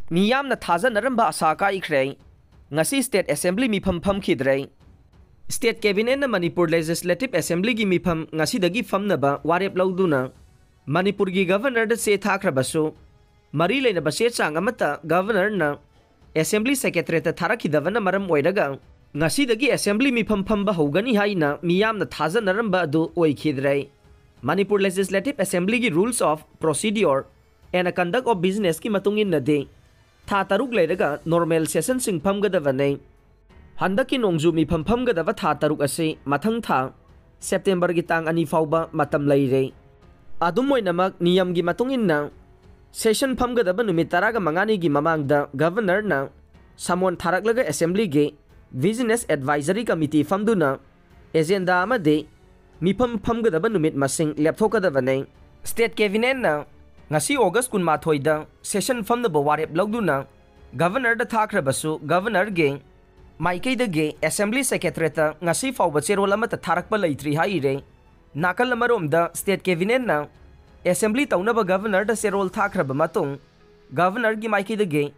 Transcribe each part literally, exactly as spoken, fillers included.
ꯃꯤꯌꯥꯝꯅ ꯊꯥꯖꯅꯔꯝꯕ ꯑꯁꯥ ꯀꯥꯏꯈ꯭ꯔꯦ꯫ ꯉꯁꯤ State Assembly ꯃꯤꯐꯝ ꯐꯝꯈꯤꯗ꯭ꯔꯦ꯫ State Cabinet ꯅ Manipur Legislative Assembly ꯒꯤ ꯃꯤꯐꯝ ꯉꯁꯤꯗꯒꯤ ꯐꯝꯅꯕ ꯋꯥꯔꯦꯞ ꯂꯧꯗꯨꯅ ꯃꯅꯤꯄꯨꯔꯒꯤ Governor ꯗ ꯆꯦ ꯊꯥꯈ꯭ꯔꯕꯁꯨ, ꯃꯔꯤ ꯂꯩꯅꯕ ꯆꯦ ꯆꯥꯡ ꯑꯃꯠꯇ Governor ꯅ Assembly Secretariat ꯇ ꯊꯥꯔꯛꯈꯤꯗꯕꯅ ꯃꯔꯝ ꯑꯣꯏꯔꯒ, ꯉꯁꯤꯗꯒꯤ Assembly ꯃꯤꯐꯝ ꯐꯝꯕ ꯍꯧꯒꯅꯤ ꯍꯥꯏꯅ ꯃꯤꯌꯥꯝꯅ ꯊꯥꯖꯅꯔꯝꯕ ꯑꯗꯨ ꯑꯣꯏꯈꯤꯗ꯭ꯔꯦ꯫ Manipur Legislative Assembly ꯒꯤ Rules of Procedure and Conduct of Business ꯀꯤ ꯃꯇꯨꯡ ꯏꯟꯅꯗꯤ, ꯊꯥ ꯇꯔꯨꯛ ꯂꯩꯔꯒ normal session ꯁꯤꯡ ꯐꯝꯒꯗꯕꯅꯤ꯫ ꯍꯟꯗꯛꯀꯤ ꯅꯣꯡꯖꯨ ꯃꯤꯐꯝ ꯐꯝꯒꯗꯕ ꯊꯥ ꯇꯔꯨꯛ ꯑꯁꯤ ꯃꯊꯪ ꯊꯥ September ꯒꯤ ꯇꯥꯡ ꯑꯅꯤ ꯐꯥꯎꯕ ꯃꯇꯝ ꯂꯩꯔꯦ꯫ ꯑꯗꯨꯝ ꯑꯣꯏꯅꯃꯛ, ꯅꯤꯌꯝꯒꯤ ꯃꯇꯨꯡ ꯏꯟꯅ, session ꯐꯝꯒꯗꯕ ꯅꯨꯃꯤꯠ ꯇꯔꯥꯒ ꯃꯉꯥꯅꯤꯒꯤ ꯃꯃꯥꯡꯗ Governor ꯅ summon ꯊꯥꯔꯛꯂꯒ Assembly ꯒꯤ Business Advisory Committee ꯐꯝꯗꯨꯅ agenda ꯑꯃꯗꯤ ꯃꯤꯐꯝ ꯐꯝꯒꯗꯕ ꯅꯨꯃꯤꯠ ꯃꯁꯤꯡ ꯂꯦꯞꯊꯣꯛꯀꯗꯕꯅꯤ꯫ State Cabinet ꯅ ꯉꯁꯤ August ꯀꯨꯟꯃꯥꯊꯣꯏꯗ session ꯐꯝꯅꯕ ꯋꯥꯔꯦꯞ ꯂꯧꯗꯨꯅ Governor ꯗ ꯊꯥꯈ꯭ꯔꯕꯁꯨ, Governor ꯒꯤ ꯃꯥꯏꯀꯩꯗꯒꯤ Assembly Secretariat ꯇ ꯉꯁꯤ ꯐꯥꯎꯕ ꯆꯦꯔꯣꯜ ꯑꯃꯠꯇ ꯊꯥꯔꯛꯄ ꯂꯩꯇ꯭ꯔꯤ ꯍꯥꯏꯔꯦ꯫ ꯅꯥꯀꯜ ꯑꯃꯔꯣꯝꯗ, State Cabinet ꯅ Assembly ꯇꯧꯅꯕ Governor ꯗ ꯆꯦꯔꯣꯜ ꯊꯥꯈ꯭ꯔꯕ ꯃꯇꯨꯡ, Governor ꯒꯤ ꯃꯥꯏꯀꯩꯗꯒꯤ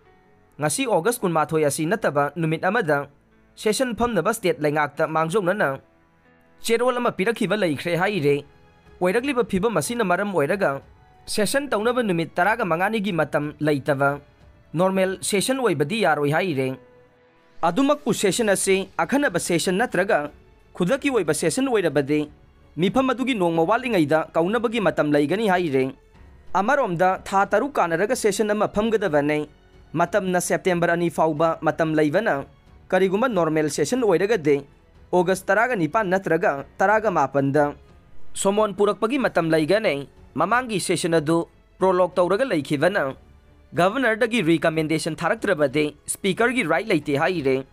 ꯉꯁꯤ August ꯀꯨꯟꯃꯥꯊꯣꯏ ꯑꯁꯤ ꯅꯠꯇꯕ ꯅꯨꯃꯤꯠ ꯑꯃꯗ session ꯐꯝꯅꯕ state ꯂꯩꯉꯥꯛꯇ ꯃꯥꯡꯖꯧꯅꯅ ꯆꯦꯔꯣꯜ ꯑꯃ ꯄꯤꯔꯛꯈꯤꯕ ꯂꯩꯈ꯭ꯔꯦ ꯍꯥꯏꯔꯦ꯫ ꯑꯣꯏꯔꯛꯂꯤꯕ ꯐꯤꯕꯝ ꯑꯁꯤꯅ ꯃꯔꯝ ꯑꯣꯏꯔꯒ, session ꯇꯧꯅꯕ ꯅꯨꯃꯤꯠ ꯇꯔꯥꯒ ꯃꯉꯥꯅꯤꯒꯤ ꯃꯇꯝ ꯂꯩꯇꯕ, normal session ꯑꯣꯏꯕꯗꯤ ꯌꯥꯔꯣꯏ ꯍꯥꯏꯔꯦ꯫ ꯑꯗꯨꯃꯛꯄꯨ, session ꯑꯁꯤ ꯑꯈꯟꯅꯕ session ꯅꯠꯇ꯭ꯔꯒ ꯈꯨꯗꯛꯀꯤ ꯑꯣꯏꯕ session ꯑꯣꯏꯔꯕꯗꯤ, ꯃꯤꯐꯝ ꯑꯗꯨꯒꯤ ꯅꯣꯡꯃ ꯋꯥꯠꯂꯤꯉꯩꯗ ꯀꯧꯅꯕꯒꯤ ꯃꯇꯝ ꯂꯩꯒꯅꯤ ꯍꯥꯏꯔꯦ꯫ ꯑꯃꯔꯣꯝꯗ, ꯊꯥ ꯇꯔꯨꯛ ꯀꯥꯟꯅꯔꯒ session ꯑꯃ ꯐꯝꯒꯗꯕꯅꯤ꯫ ꯃꯇꯝꯅ September ꯑꯅꯤ ꯐꯥꯎꯕ ꯃꯇꯝ ꯂꯩꯕꯅ, ꯀꯔꯤꯒꯨꯝꯕ normal session ꯑꯣꯏꯔꯒꯗꯤ, August ꯇꯔꯥꯒ ꯅꯤꯄꯥꯟ ꯅꯠꯇ꯭ꯔꯒ ꯇꯔꯥꯒ ꯃꯥꯄꯟꯗ summon ꯄꯨꯔꯛꯄꯒꯤ ꯃꯇꯝ ꯂꯩꯒꯅꯤ꯫ ꯃꯃꯥꯡꯒꯤ session ꯑꯗꯨ prolong ꯇꯧꯔꯒ ꯂꯩꯈꯤꯕꯅ, Governor ꯗꯒꯤ recommendation ꯊꯥꯔꯛꯇ꯭ꯔꯕꯗꯤ Speaker ꯒꯤ right ꯂꯩꯇꯦ ꯍꯥꯏꯔꯦ꯫